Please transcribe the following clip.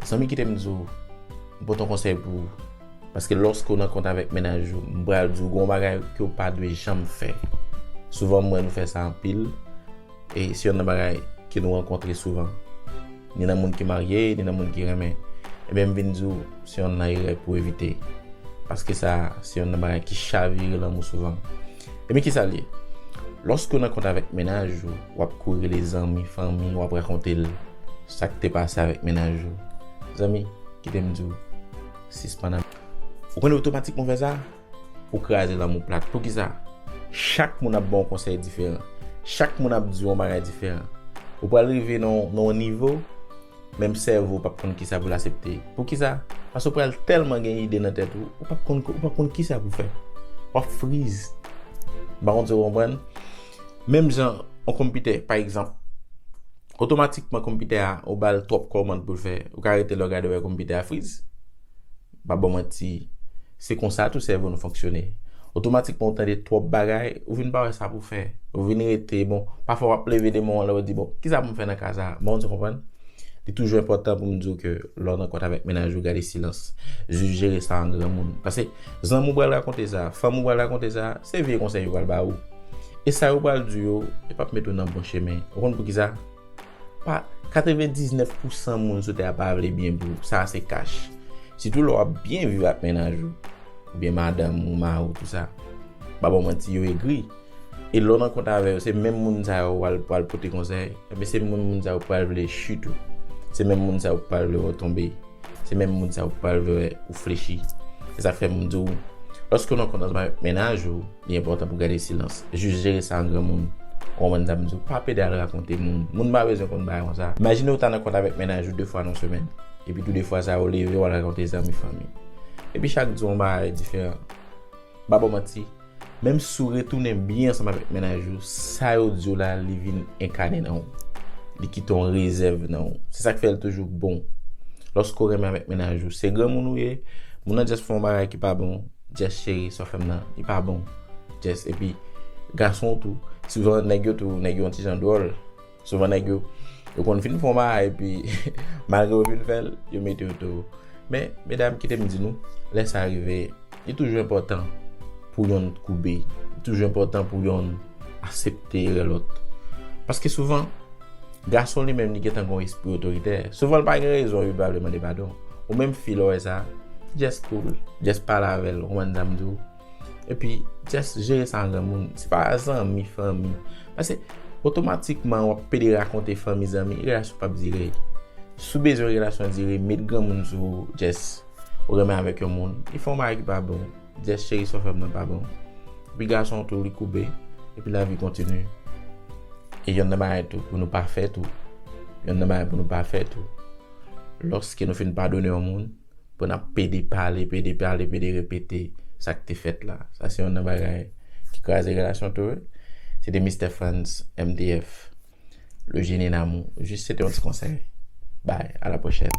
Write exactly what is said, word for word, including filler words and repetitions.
Zanmi, kite m di w, m pote yon konsèy pou ou. Paske lòske w nan kont avèk mennaj ou, m pral di w gon bagay ke w pa dwe janm fè. Souvan, m wè nou fè sa anpil, e se youn nan bagay ke nou rankontre souvan. Ni nan moun ki marye, ni nan moun ki renmen. Ebyen, m vin di w, se youn nan erè pou w evite. Paske sa, se youn nan bagay ki chavire lanmou souvan. Ebyen, kisa l ye? Lòske w nan kont avèk mennaj ou, w ap kouri rele zanmi, fanmi, w ap rakonte l sa k te pase avèk mennaj ou. Zanmi, kite m di w, sispann ap. Ou konnen otomatikman w fè sa, ou kraze lanmou plat. Poukisa? Chak moun ap ba w konsèy diferan. Chak moun ap di w yon bagay diferan. Ou pral rive nan, nan yon nivo, menm sèvo w p ap konn kisa pou l aksepte. Poukisa? Paske w pral tèlman gen ide nan tèt ou, ou p ap konn, ou p ap konn kisa pou w fè. W ap friz. M pa konn si w konprann. Menm jan yon konpitè, pa egzanp, otomatikman konpitè a, ou ba l twòp kòmand pou l fè. Ou ka rete la w gade wè konpitè a friz. M p ap ba w manti, se konsa tou sèvo nou fonksyone. Otomatikman, ou tande twòp bagay, ou vin pa wè sa pou fè. Ou vin rete, bon, pafwa w ap leve de moman la, ou di, bon, kisa pou m fè nan ka sa a? M pa konn si w konprann. Li toujou enpòtan pou m di w ke lè w nan kont avèk mennaj ou, gade silans. Jis jere sa an granmoun. Paske zanmi w pral rakonte sa, fanmi w pral rakonte sa, se vye konsèy yo pral ba ou. E sa yo pral di yo, yo p ap mete w nan bon chemen. Ou konn poukisa? Pa, katrevendiznèf pousan moun sou tè a pa vle byen pou ou. Sa a se kach. Sitou lè w ap byen viv ak mennaj ou, oubyen madanm ou, mari w, tou sa. M pa ba w manti, yo egri. E lè w nan kont avè yo, se menm moun sa yo pral, pral pote konsèy. Ebyen, se menm moun sa yo pral vle chit ou. Se menm moun sa yo pral vle wè w tonbe. Se menm moun sa yo pral vle wè ou flechi. Se sa k fè m di w, lòske w nan kont ansanm avèk mennaj ou, li enpòtan pou w gade silans. Jis jere sa an granmoun. Ou konprann sa m di w? Pa pede al rakonte moun. Moun pa bezwen konn bagay konsa. Imajine w ta nan kont avèk mennaj ou de fwa nan semèn. Epi tou de fwa sa yo leve, w al rakonte zanmi, fanmi. Epi chak di w yon bagay diferan. M pa ba w manti. Menm si w retounen byen ansanm avèk mennaj ou, sa yo di w la, li vin enkane nan ou. Li kite yon rezèv nan ou. Se sa k fè l toujou bon. Lòske w renmen avèk mennaj ou, se granmoun ou ye, moun nan just fè yon bagay ki pa bon, just cheri, sa w fè m nan, li pa bon. Just, epi, gason tou, souvan nèg yo tou, nèg yo yon ti jan dwòl. Souvan nèg yo, yo konn fin fè yon bagay, epi, malgre yo fin fè l, yo mete yo tou. Men, medam, kite m di nou, lè sa rive, li toujou enpòtan pou yonn koube. Li toujou enpòtan pou yonn aksepte erè lòt. Paske souvan, gason li menm, li gentan gen yon espri otoritè. Souvan, l pa gen rezon, li pa vle mande padon. Ou menm fi, lè w wè sa, just cool, just pale avè l, ou konprann sa m di w. Epi, just jere sa an granmoun. Se pa zanmi, fanmi. Paske, otomatikman, w ap pede rakonte fanmi, zanmi, relasyon p ap dire. Si w bezwen relasyon dire, met granmoun sou ou, just, ou renmen avèk yon moun, li fè yon bagay ki pa bon, just cheri, sa w fè m nan pa bon. Epi gason tou, li koube, epi lavi kontinye. E yonn nan bagay tou, pou nou pa fè tou. Yonn nan bagay pou nou pa fè tou. Lòske nou fin padone yon moun, pou n ap pede pale, pede pale, pede repete sa k te fèt la. Sa se yonn nan bagay ki kraze relasyon tou, wi. Se te Mister Frantz, M D F, le génie d'amour. Jis se te yon ti konsèy. Bye, à la prochaine.